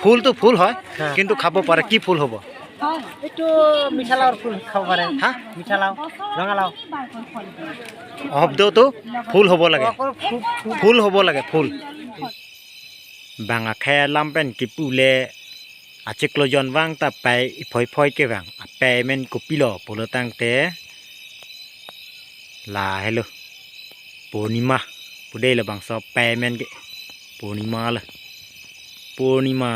ফুলটো ফুল হয়, কিন্তু খাব পাৰে। কি ফুল হ'ব? এইটো মিঠালাওৰ ফুল খাব পাৰে। হা? মিঠালাও, ৰঙালাও। শব্দটো ফুল হ'ব লাগে। অকল ফুল। ফুল হ'ব লাগে, ফুল। Bang a khe lampen ki pule achik lo jon wang ta pai phoi phoi ke bang a pe men ko pilo polo tang te la hello Purnima pudei la bang so pe men ke Purnima la Purnima.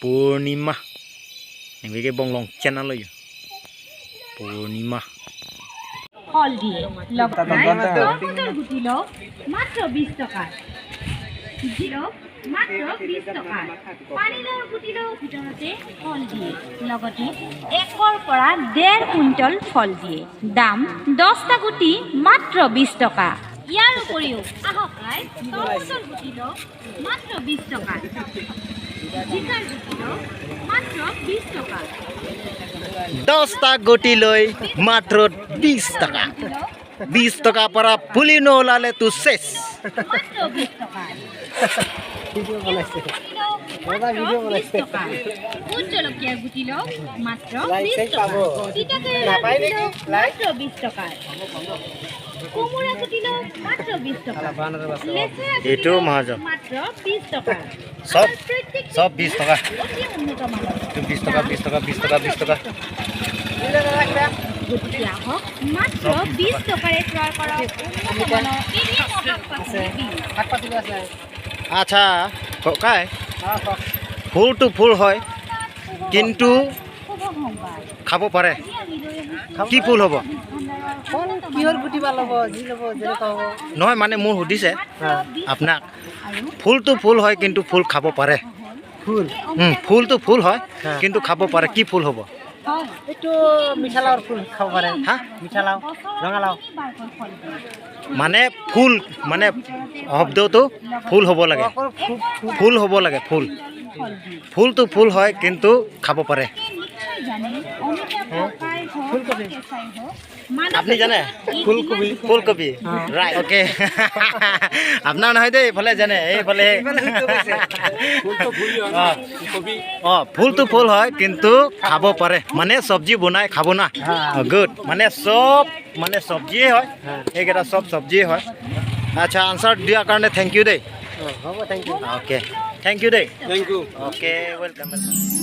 Purnima những cái bông lông chân nó rồi Purnima. ফল দিয়ে তৰমুজৰ গুটি লওক মাত্ৰ 20 টকা, লওক মাত্ৰ 20 টকা। পানীলাওৰ গুটি লওক ভিতৰতে ফল দিয়ে, লগতে 1ৰ পৰা 1.5 কুইণ্টল ফল দিয়ে। দাম 10টা গুটি মাত্ৰ 20 টকা। ইয়াৰ উপৰিও আহক ৰাইজ, তৰমুজৰ গুটি লওক মাত্ৰ 20 টকা, জিকাৰ গুটি লওক মাত্ৰ 20 টকা। 10টা গুটি লৈ মাত্ৰ 20 টকা। 20 টকা পৰা পুলি নোলালে তো শেষ। মাত্ৰ 20 টকা। ভিডিঅ' বনাইছে। মাত্ৰ 20 টকা। ভোট জলকীয়াৰ গুটি লওক মাত্ৰ লাইক 20 চাইক টকা। পাব। তিতা কেৰেলাৰ নাপায় গুটি নেকি? লওক লাইক? মাত্ৰ 20 টকা। কোমোৰা গুটি লওক মাত্ৰ 20 টকা। বান্দৰৰ বাচ্চা। লেচেৰা গুটি এইটো লওক মহাজন। মাত্ৰ 20 টকা। চব আমাৰ প্ৰত্যেকটো চব 20 টকা। অতি উন্নত মানৰ। 20 টকা, 20 টকা, 20 টকা, 20 টকা। গতিকে আহক, মাত্ৰ 20 টকাৰে ক্ৰয় কৰক উন্নত মানৰ বিভিন্ন শাক পাচলি বীজ। শাক পাচলি আছে। আচ্ছা ককাই, অঁ, কওক। ফুলটো ফুল হয়, কিন্তু শুভ সংবাদ। খাব পাৰে। আজি আমি লৈ আহিছোঁ কি ফুল হ'ব? ফল কিহৰ গুটি বা ল'ব, যি ল'ব, যেনেকুৱা হ'ব। নহয়, মানে মোৰ সুধিছে আপোনাক। আৰু ফুলটো ফুল হয়, কিন্তু ফুল খাব পাৰে। ফুল? ফুলটো ফুল হয়, কিন্তু খাব পাৰে। কি ফুল হ'ব? এইটো মিঠালাওৰ ফুল খাব পাৰে। হা? মিঠালাও, ৰঙালাও। মানে ফুল, মানে শব্দটো ফুল হ'ব লাগে। অকল ফুল। ফুল হ'ব লাগে, ফুল। ফুলটো ফুল হয়, কিন্তু খাব পাৰে। নিশ্চয় জানে, অমিতা পকাই হওক ফুলকবি। কেঁচাই হওক। আপুনি জানে? ফুলকবি। ফুলকবি, ৰাইট, অ'কে। আপোনাৰ নহয় দেই, এইফালে জানে, এইফালে। অঁ, ফুলটো ফুল হয়, কিন্তু খাব পাৰে, মানে চব্জি বনাই খাব না। গুড। মানে চব মানে চব্জিয়ে হয়, এইকেইটা চব চব্জিয়ে হয়। আচ্ছা, আনচাৰ দিয়াৰ কাৰণে thank U দেই। অঁ, হ'ব, thank U. Okay, thank U দেই। Thank U. Okay, welcome, welcome.